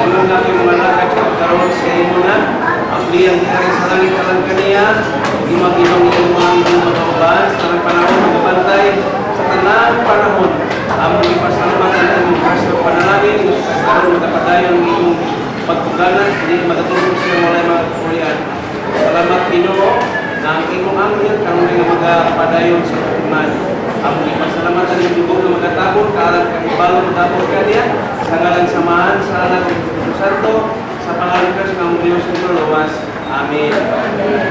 Ingon na yung mga lakad karon sa imo na ang liyang gikan sa langit alang kaniya imang imang imong mga imong mga kauban sa tanang panahon, magabantay sa tanang panahon. Among ipasalamatan ang imong grasya ug panalangin nga karon magapadayon ang imong pagpuganan, hindi magatulog siya walay mga kapulian. Salamat, Ginoo, na ang imong anghel karon nga magapadayon sa pagtuman. Among ipasalamatan ang dugo nga magatabon kaalang kahibalo matabon kaniya sa ngalan sa Amahan, sa Anak ug sa Espiritu Santo, sa pangalan ni Kristo ang Diyos ug luwas. Amen. Amen.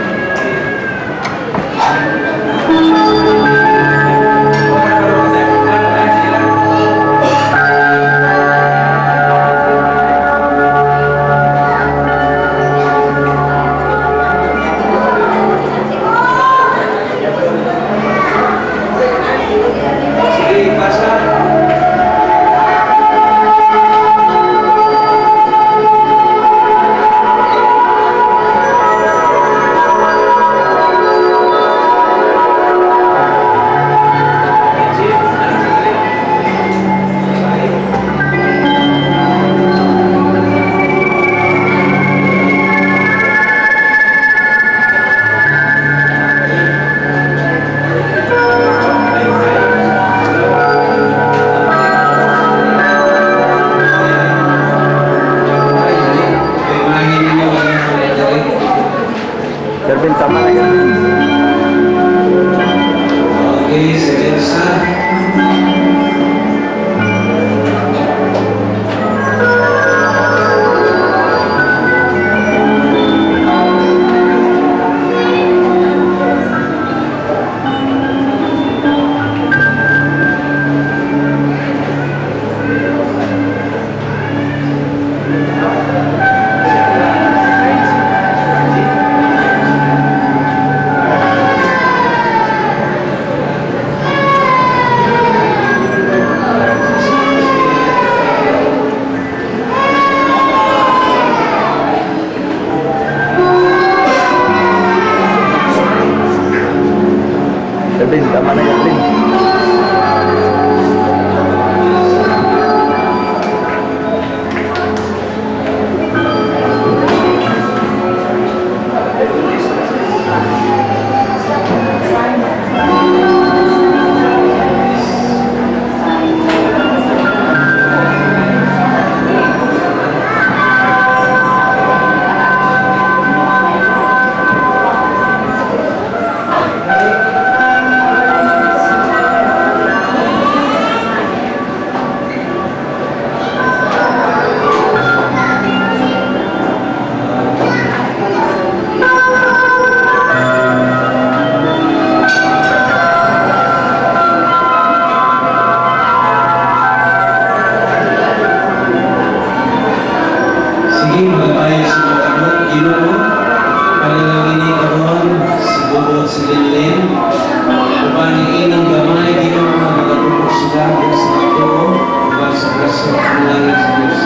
Sige, pasa. Benji, ano sa dali? Sorry. Kay ninyo ang inyong dali. Ervin, tama na yan. Okay, si Elsa. Ervin, tama na yan, Ervin. Sige, magpayo sa mga kamot. Ginoo, panalangin karon si Bobot, si Linlin. Uban ni inang gamay, Ginoo, nga magatubok sila sa atuo, uban sa grasya at panalangin sa Diyos.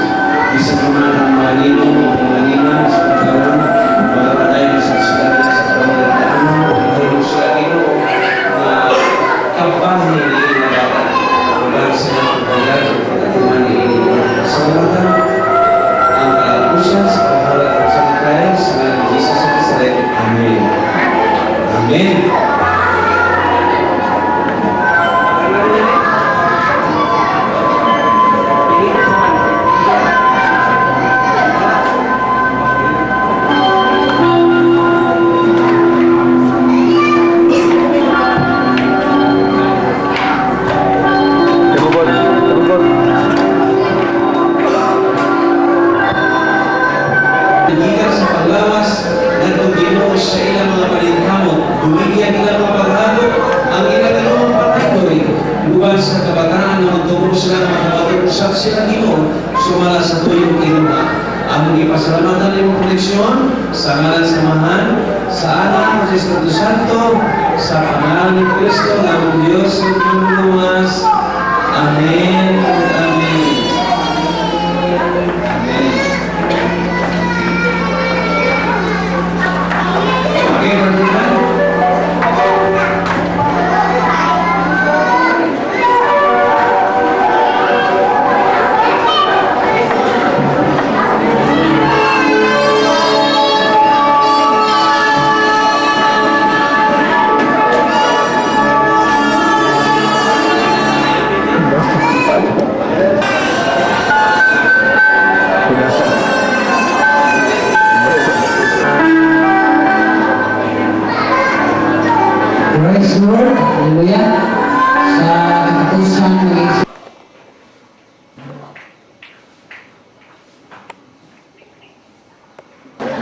Bisan pa man ang mga ninong o mga ninang sa pagkaroon, magapadayon sa sila sa panalangin. Mahimo sila, Ginoo, nga kabahin ni ilang bata. Uban sa pagpagad o pagkatuman ni ini. Salamatan ang kalapusan sa pangalan ng sa Christ, sa ngalan ni Jesus of Nazareth. Amen. Amen. Ano niya eh? Piliin sa man. Bubot, bubot. Gikan sa paglawas, ngadto, Ginoo, sa ilang mga paningkamot, buligyan ilang mga paghagop, ang ilang ilang pangandoy, uban sa kabataan nga magtubo sila, makabaton usab sila, Ginoo, sumala sa tuyong Ginoo. Among ipasalamatan imong proteksyon sa ngalan sa Amahan, sa Anak, sa Espiritu Santo, sa pangalan ni Kristo, nga among Diyos ug Manluluwas. Amen. Amen. Amen. Okay, Ferdinand.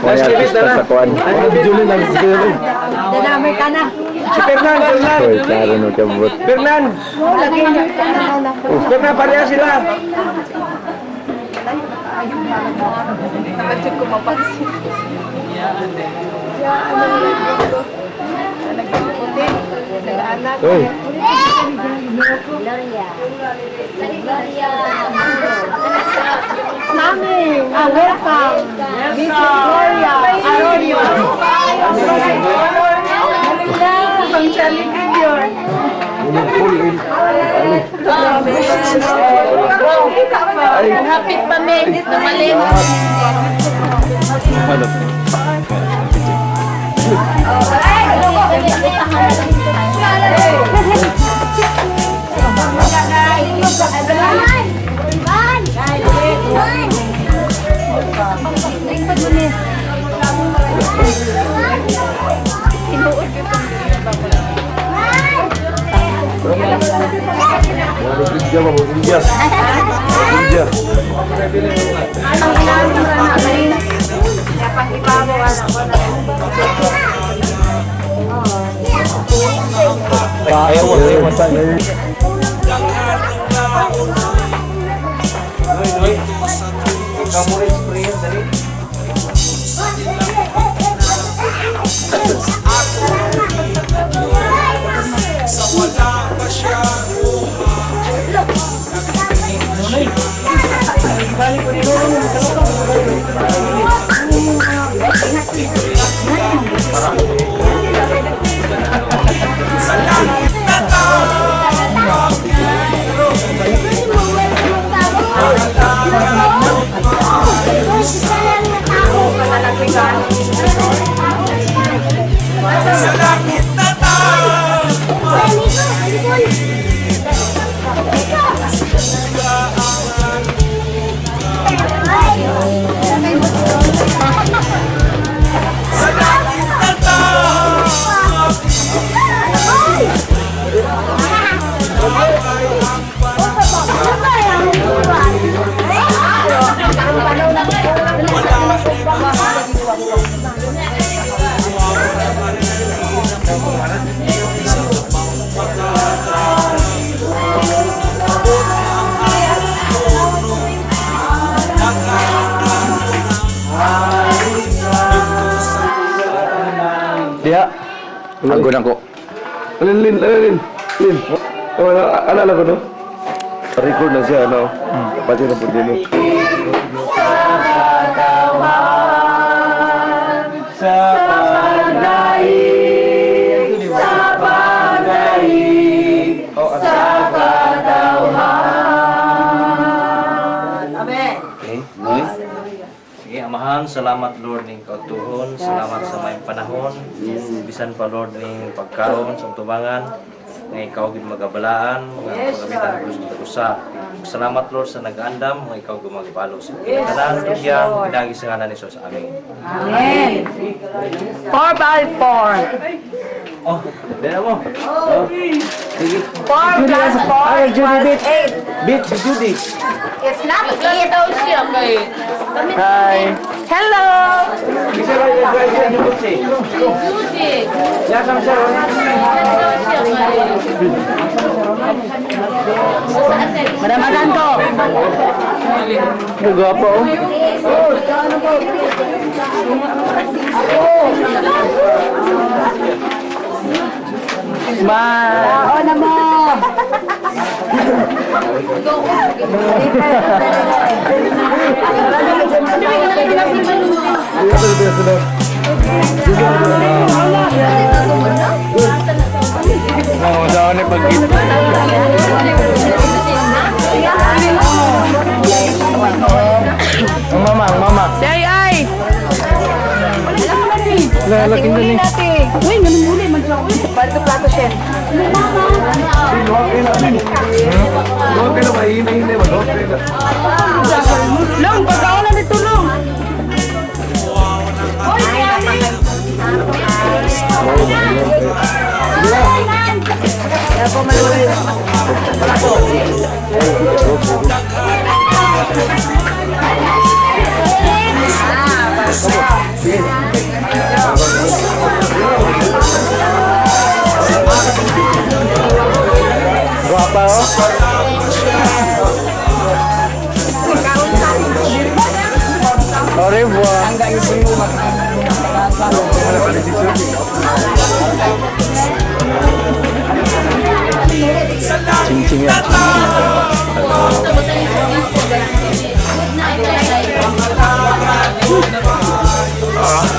Mga artista sa kuan. Julie lang, Julie. Si Fernan, Fernan. Hoy, klaro no kabot. Fernan. Fernan, pareha sila. Hoy. Mami, welcome. Mrs. Gloria Arroyo. Hapit pa may tumalin. Video ba, video. Video. Ayaw, ayaw, ayaw. Noy, Noy. Ikaw mo rin sprayer, dali. Diha. Ako na ko. Lin, Lin, Lin, Lin. Oh, alala ko, no? Record na siya, no? Pati na po din, no? Okay, Noy. Sige, Amahan, salamat Lord ning kautuhon, salamat sa may panahon. Bisan pa Lord ning pagkaon sa tubangan nga ikaw gid magabalaan, nga pagamitan ko sa usa. Salamat Lord sa nag-andam nga ikaw gumagabalo sa tanan tugya pinagi sa ngalan ni Jesus. Amen. Amen. 4 by 4. Oh, dala mo. 4 plus 4 equals 8. Beat si Judy. It's not 8 daw siya kay. Hi. Hello. Bisa ba yung si? Judy. Yasam siya. Ilan daw siya kay. Madamagan ko. Buga pa oh. Oo na mo. Oo, sa ni pag Ang mama, ang mama. Si Ay Ay. Lalaking na ni. Uy, ganun muli. Plato plato siya. Okay na, mahina-hina, okay na. Long, pagkaon na dito, Long. Au revoir. Ching ching yan.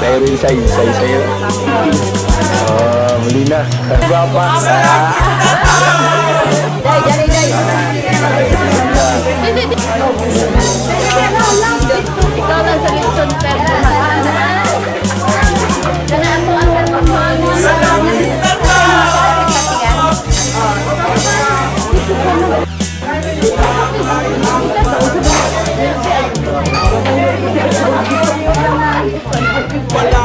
Sayo rin sayo, sayo, sayo. Oh, muli na. Gwapa. Day, dali, day. Ikaw lang sa litson pero. Kana ato ang Wala,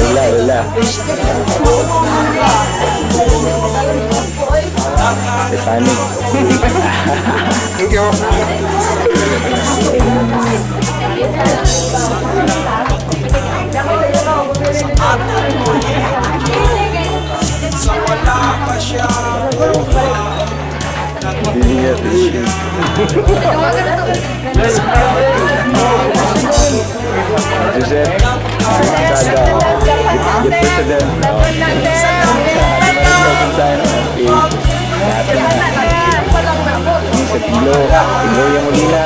wala, wala. Titanic. Thank you. Hindi niya, Joseph, Sada, the president. Sa Pilo, Gloria Molina.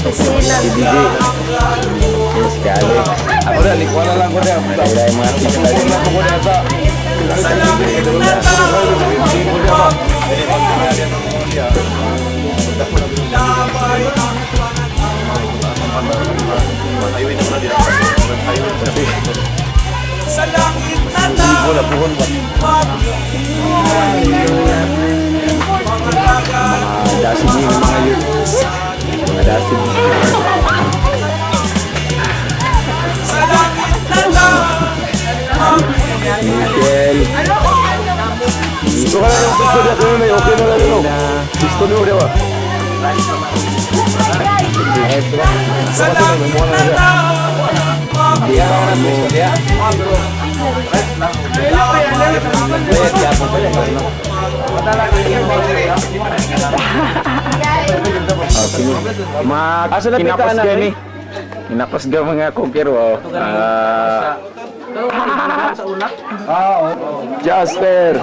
Si DJ. Yes, si Alex. Ako na, likwala lang ko na. Wala yung mga artista din. Ako na sa... Mga dasig yun, mga youth. Mga dasig. Michelle. So ka lang, gusto niya kayo na, okay na lang yun. Gusto niyo, di ba? Ezra. Hindi ako mo. Mga kinapos gani. Kinapos ga mga kukiro. Oh. Ah, Jasper!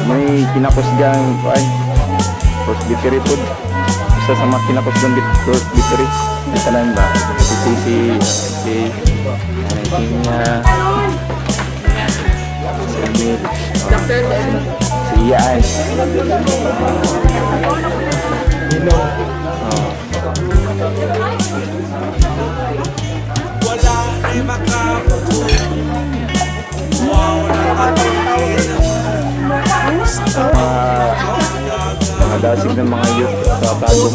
May kinapos gang ay presbytery po. Isa sa mga kinapos gang presbytery. May tanan ba? Si si si si Nanay Tina. Si Amir. Si Ian. Oh. Mga dasig ng mga youth sa Tagum.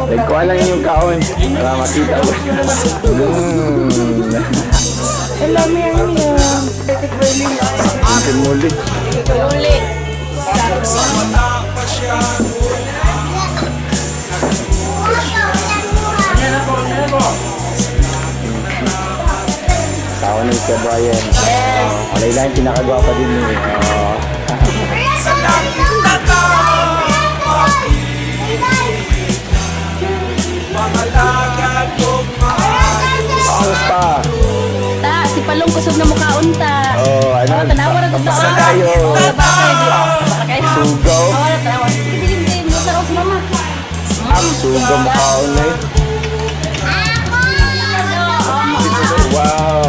Nagkuha lang yung kaon para makita ko. Hello, Mia. Ang muli. Uli. Tao ni Kuya Brian. Yes. Walay lang pinakagwapa din eh. Oh. Kamusta? Ta, si Palong kusog na mukhaon ta. Oh, ano? Oh, tanawa ra gud ta. Kayo. Oh, bakay di. Baka kayo. Sugaw. Oh, tanawa. Sige, sige, sige. Musa raw si mama. Sugaw mukhaon na eh. Wow.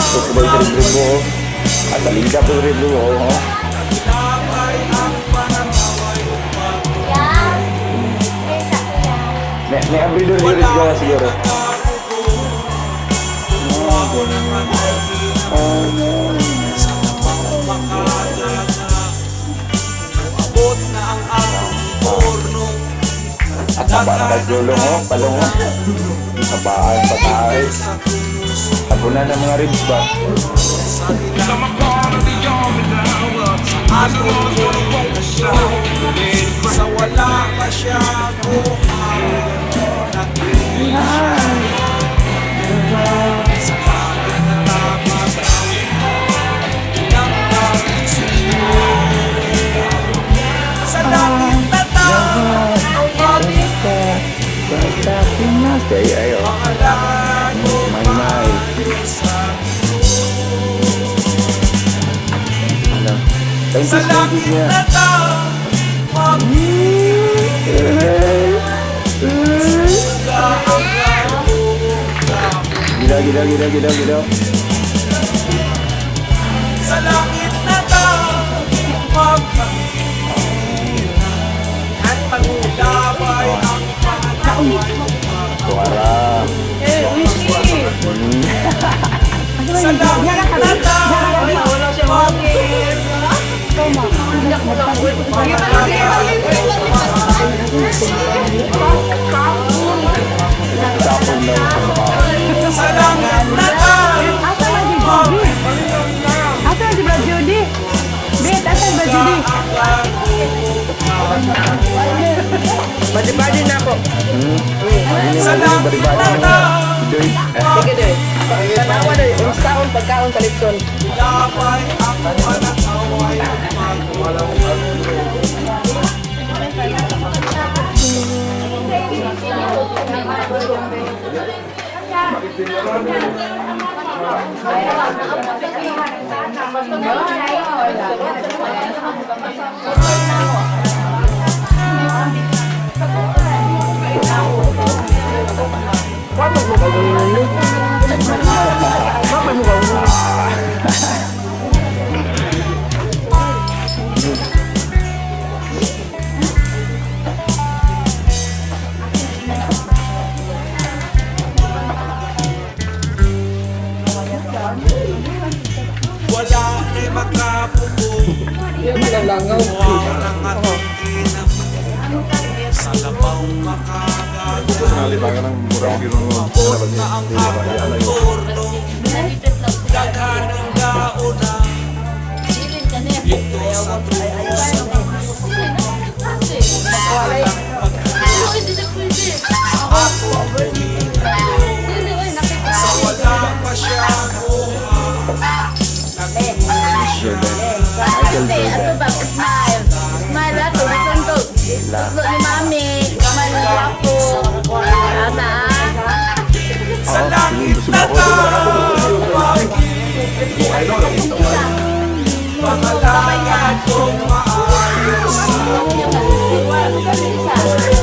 Gusto ba yung ribo? At alida po yung ribo. Oh. May abridor rin gawa siguro. At taba na kagulong oh, palong oh. Tabaan, pataas. Tapunan ng mga ribs ba? Sa wala pa siya Sa langit na tao. Basta Pinas. Ay, ay, oh. May, may. Ano? Sa 20s, 20s langit niya. na tao. Gila, gila, gila, gila, gila. Sa langit na tao. At pagdabay ang pananaway. Tuwara. Sa langit na tao. Tapon daw sa mukha. Sa langit na tao. Asa man si Judy? Asa man si Brad Judy? Bet, asa si Brad Judy? Badi-badi na ako. Sa langit na tao. Joy. Sige, doy. Tanawa, doy. Unsaon pagkaon sa litson. Labay ang pananaway. Wala na'y makapupo. Wow ng ating ina. Sa labaw makagagawa. Abot na ang akong torno. Daghan ang gauna. Dito sa truso sa Sa wala pa siya kuha. Jordan. Michael Ate, Jordan. ato ba? Smile. Smile ato. Tutlo ni mami. Kamay ni gwapo. Ata. Sa langit na tao. Pangalan kong maayos.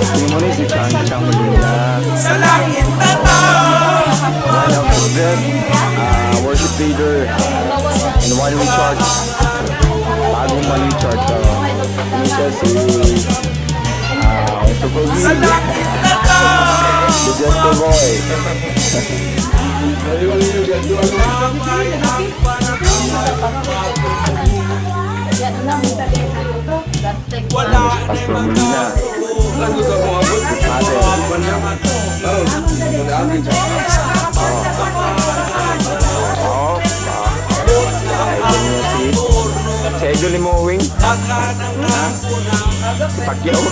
Hindi mo ni si Chang Chang Molina. Sa langit na tao. One of the best worship leader in One Way Church. Bagong One Way Church. Ini siya si Super Sa V, langit na tao. the Jester Boy. Lamay ang pananaway. Wala na'y Pastor Molina. makapupo. Ate. Oh. Idol niya si idol ni Mowing. Daghan ang Si Pacquiao.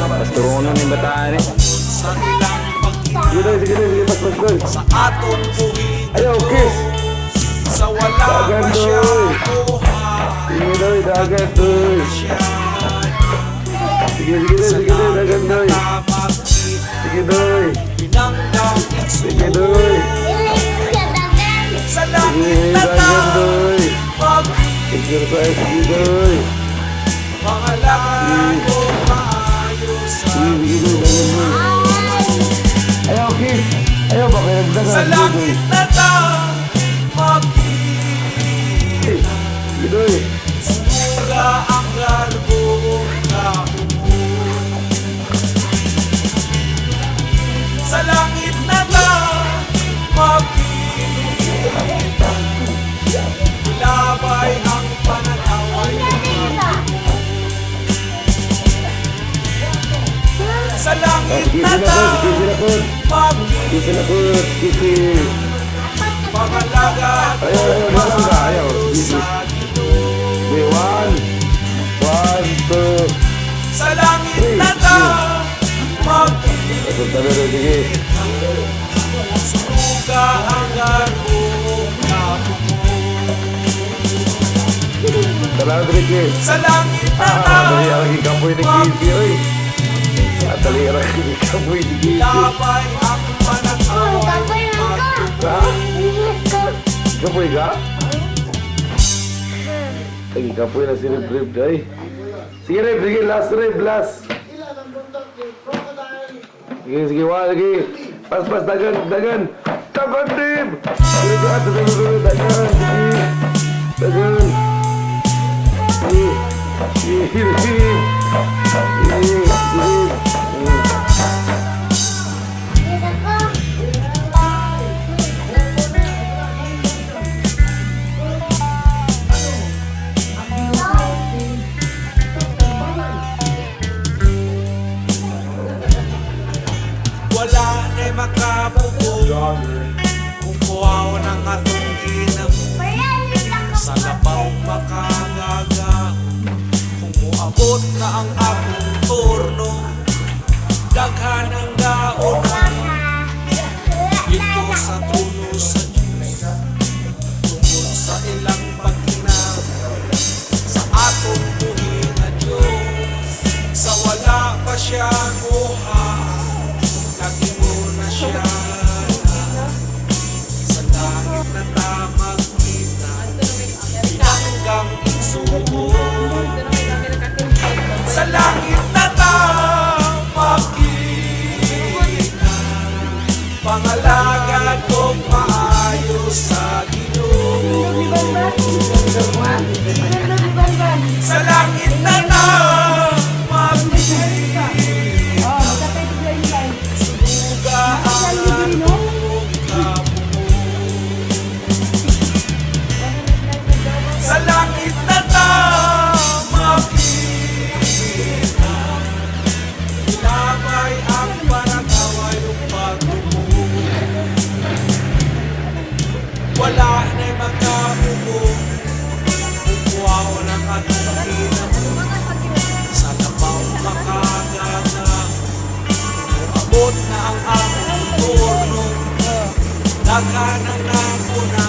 Pastor Rono ni bataan eh. Sa ilang pag Sige doy, sige doy, sige pas pas doy. Sa atong buhi. Ayaw, kiss. Sa wala pa Dagan, siya doy. kuha. Sige doy, dagan doy. Sige, sige doy, sige doy, dagan doy. Sige doy. Sige doy. Sa Sige, langit na dagan tao. doy. Sige doy, sige doy. Pangalan kong maayos. Sige, sige doy, dagan doy. Ayaw, kiss. Ayaw ba kayo nagdagan? Sa Sige doy. langit na tao. Sige doy. Magkura ang garbo Sa langit na tao. Magkita. Labay ang pananaway. Sa langit Sige, na sige na doy, tao. sige. lakot. Kisi lakot, kisi. Pangalaga Ayaw, ayaw, ayaw, ayaw. Kisi. sa Ginoo. Okay, one. One, two. Sa langit na ta magkita. Lakot na rin, sige. Sunuga ang garbong kapuko. Salamat, Ricky. Sa langit na Ah, ta dali ang ikapoy ni Kisi, oy. Ah, dali ang ikapoy ni Kisi. Labay ang panag-away. Ha? Ikapoy ka? Ay, ikapoy na si Rib Rib, day. Sige, Rib, sige, last, Rib, last. Sige, sige, one, sige. Pas, pas, dagan, dagan. Dagan, Rib! Sige, dagan, dagan, dagan, dagan, sige. Dagan. Sige, sige, Rib. Sige, sige. Wala na'y makabuko kung kuhaw ng atong ginamo. Sa labaw makagaga kung moabot na ang akong turno. Daghan ang gaon dito sa trono sa Diyos tungod sa ilang pagkina sa atong buhi nga Diyos. Sa wala pa siya kuha, nagimo na siya. Sa langit na ta magkita hanggang igsuon. Sa langit na ta magkita, pangalagad kong maayos sa Ginoo. Sa langit na ta magkita, suga ang atong kabuo. Sa langit na ta makita, labay ang panagaway ug pagtumuo. Wala na'y makabuo kung kuwaw ng atong ginamo. Sa labaw makagaga kung abot na ang akong turno. Daghan ang nakuna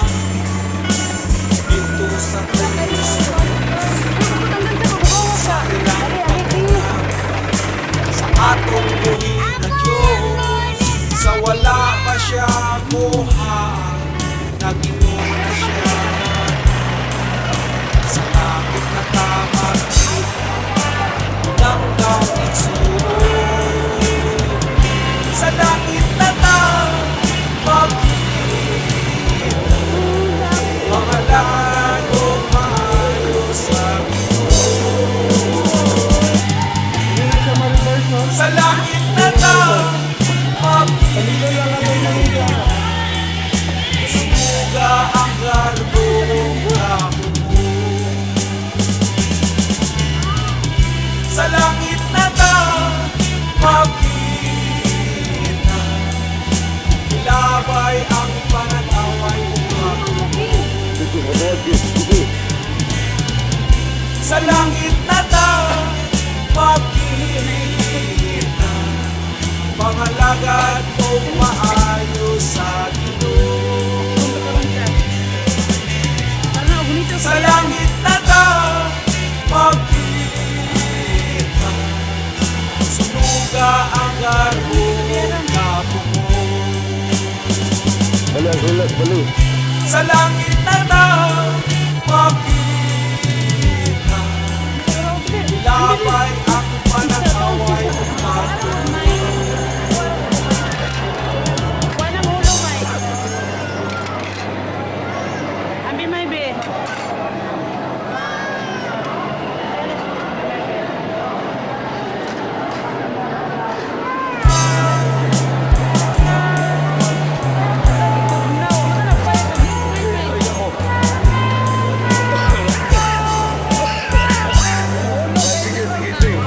dito sa krus sa ilang pagkina sa atong buhi na Diyos. Sa wala pa siya kuha, nagino na siya. Sa langit na tama hanggang igsuon. Sa langit na tama mga lago maayos sa Ginoo. Sa langit na ta makita, sumuga ang garbong kabuo. Sa langit na ta makita, ilabay ang panag-away upang Sige, sige, sige. sa langit na ta makita, pangalagad kong maayos sa Ginoo. Sa langit na ta makita, sunuga ang garbong kabuo. Bali, bali, bali. Sa langit na ta makita, labay ang panag-away upang Kuha ng ulo, Mike. Abi, may be. Sige, sige, sige.